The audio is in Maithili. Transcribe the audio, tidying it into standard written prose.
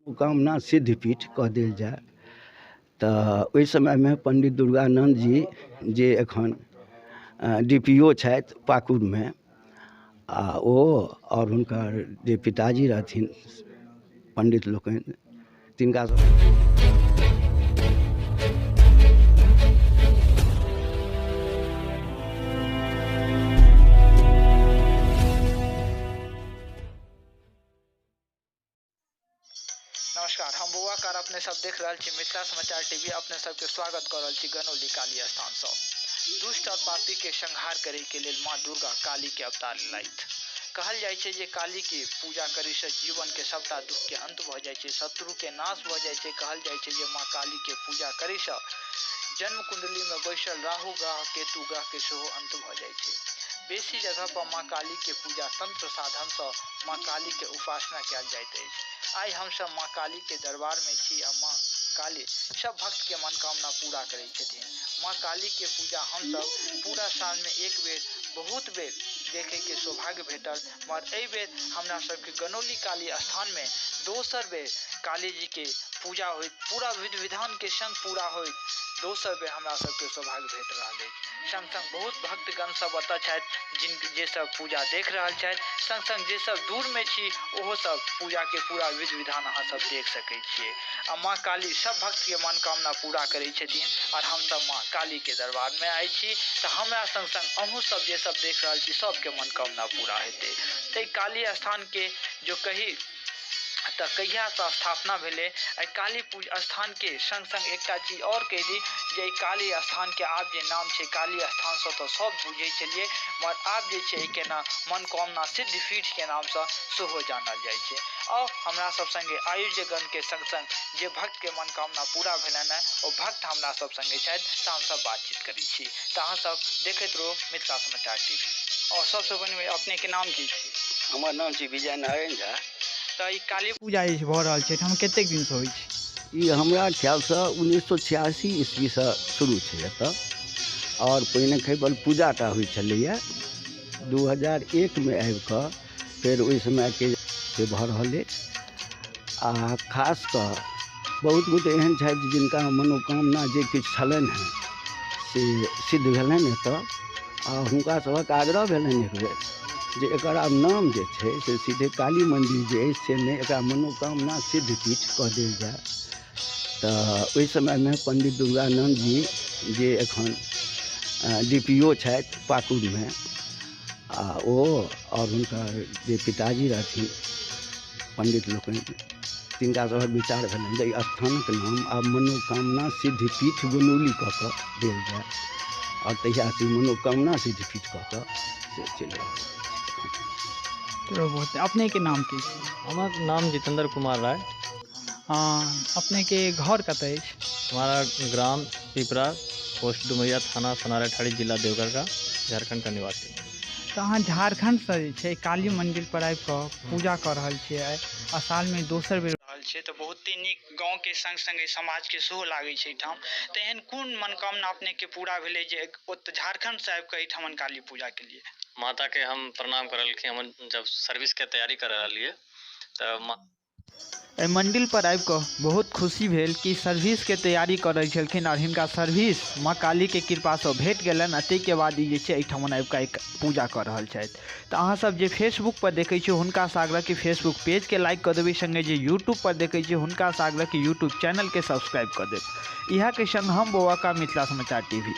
मनोकामना सिद्धपीठ कऽ देल जाय। तऽ ओहि समयमे पंडित दुर्गानन्द जी जे एखन DPO छथि पाकुड़मे, आ ओ आओर हुनकर जे पिताजी रहथिन पंडित लोकनि, तिनका नमस्कार, हम बौआ कार, अपने सब देख रहल छी मिथिला समाचार टीवी। अपने सबके स्वागत कर रहल छी गनौली काली स्थान सँ। दुष्ट और पापी के संहार करे के लेल माँ दुर्गा काली के अवतार लेलथि। कहल जाइ छै जे काली के पूजा करे से जीवन के सबटा दुख के अंत भऽ जाइ छै, शत्रु के नाश भऽ जाइ छै। कहल जाइ छै जे माँ काली के पूजा करे से जन्म कुंडली में बैसल राहु ग्रह केतु ग्रह के सेहो अंत भऽ जाइ छै। बेसी जगह पर माँ काली के पूजा तंत्र साधन सँ माँ काली के उपासना कयल जाइत अछि। आइ हमसब माँ काली के दरबार में छी आ माँ काली सब भक्त के मनोकामना पूरा करै छथिन। माँ काली के पूजा हमसब पूरा साल में एक बेर बहुत बेर देखे के सौभाग्य भेटल, मगर एहि बेर हमरा सबके गनौली काली स्थान में दोसर बेर काली जी के पूजा होइत, पूरा विधि विधान के संग पूरा होइत दोसर बेर हमरा सबके सौभाग्य भेट रहल अछि। संग संग बहुत भक्तगण सब एतऽ छथि जिन जे सब पूजा देख रहल छथि, संग संग जे सब दूर में छी ओहो सब पूजा के पूरा विधि विधान अहाँ सब देख सकै छियै। आ माँ काली सब भक्त के मनोकामना पूरा करै छथिन और हमसब माँ काली के दरबार में आयल छी, तऽ हमरा संग संग अहूँ सब जे सब देख रहल छी सबके मनोकामना पूरा हेतै। तऽ काली स्थान के जो कही तऽ कहियासँ स्थापना भेलै एहि काली पूजा स्थान के संग संग एकटा चीज आओर कहि दी जे एहि काली स्थान के आब जे नाम छै काली स्थानसँ तऽ सब बुझै छलियै, मगर आब जे छै एहिके नाम मनोकामना सिद्धपीठ के नामसँ सेहो जानल जाइ छै। आओर हमरा सब संगे आयोजकगण के संग संग जे भक्त के मनोकामना पूरा भेलनि हँ ओ भक्त हमरा सब संगे छथि, तऽ हमसब बातचीत करै छी। तऽ अहाँ सब देखैत रहू मिथिला समाचार टीवी। आओर सबसँ पहिने अपने के नाम की छी? हमर नाम छी विजय नारायण झा। तऽ ई काली पूजा जे भऽ रहल छै एहिठाम कतेक दिनसँ होइ छै? ई हमरा ख्यालसँ 1986 ईस्वीसँ शुरू छै एतऽ। आओर पहिने केवल पूजा टा होइ छलैए। 2001 मे आबिकऽ फेर ओहि समयके से भऽ रहल अछि। आ खास कऽ बहुत गोटे एहन छथि जिनका मनोकामना जे किछु छलनि हेँ से सिद्ध भेलनि एतऽ। आ हुनका सभक आग्रह भेलनि एक बेर जे एकर आब नाम जे छै से सीधे काली मन्दिर जे अछि से नहि, एकरा मनोकामना सिद्धपीठ कऽ देल जाय। तऽ ओहि समयमे पंडित दुर्गानन्द जी जे एखन DPO छथि पाकुड़मे, आ ओ आओर हुनकर जे पिताजी रहथिन पंडित लोकनि, तिनका सभक विचार भेलनि जे एहि स्थानक नाम आब मनोकामना सिद्धपीठ गनौली कऽ कऽ देल जाय। आओर तहियासँ मनोकामना सिद्धपीठ कऽ कऽ से चलि रहल अछि। बहुत अपने के नाम की छी? हमर नाम जितेंद्र कुमार राय। अपने के घर कतऽ अछि? हमारा ग्राम पिपरा, पोस्ट डुमरिया, थाना सोनाराठाड़ी, जिला देवघर का, झारखंड का निवासी। तऽ अहाँ झारखंडसँ जे छै काली मंदिर पर आबि कऽ पूजा कऽ रहल छियै आ सालमे दोसर बेर रहल छियै, तऽ बहुते नीक गाँवके संग संग एहि समाजके सेहो लागै छै एहिठाम। तऽ एहन कोन मनोकामना अपनेके पूरा भेलै जे ओतऽ झारखंडसँ आबि कऽ एहिठाम काली पूजा केलियै? माता के हम प्रणाम करलखिन। हम जब सर्विस के तैयारी कर रहलियै तऽ एहि मंदिर पर आबि कऽ बहुत खुशी भेल कि सर्विसके तैयारी करै छलखिन आओर हिनका सर्विस माँ कालीके कृपासँ भेट गेलनि आ ताहिके बाद ई जे छै एहिठाम आबि कऽ पूजा कऽ रहल छथि। तऽ अहाँसब जे फेसबुक पर देखै छियै हुनकासँ आग्रह कि फेसबुक पेजके लाइक कऽ देबै, सङ्गे जे यूट्यूब पर देखै छियै हुनकासँ आग्रह कि यूट्यूब चैनलके सब्सक्राइब कऽ देब। इएहके संग हम बौआ का मिथिला समाचार टीवी।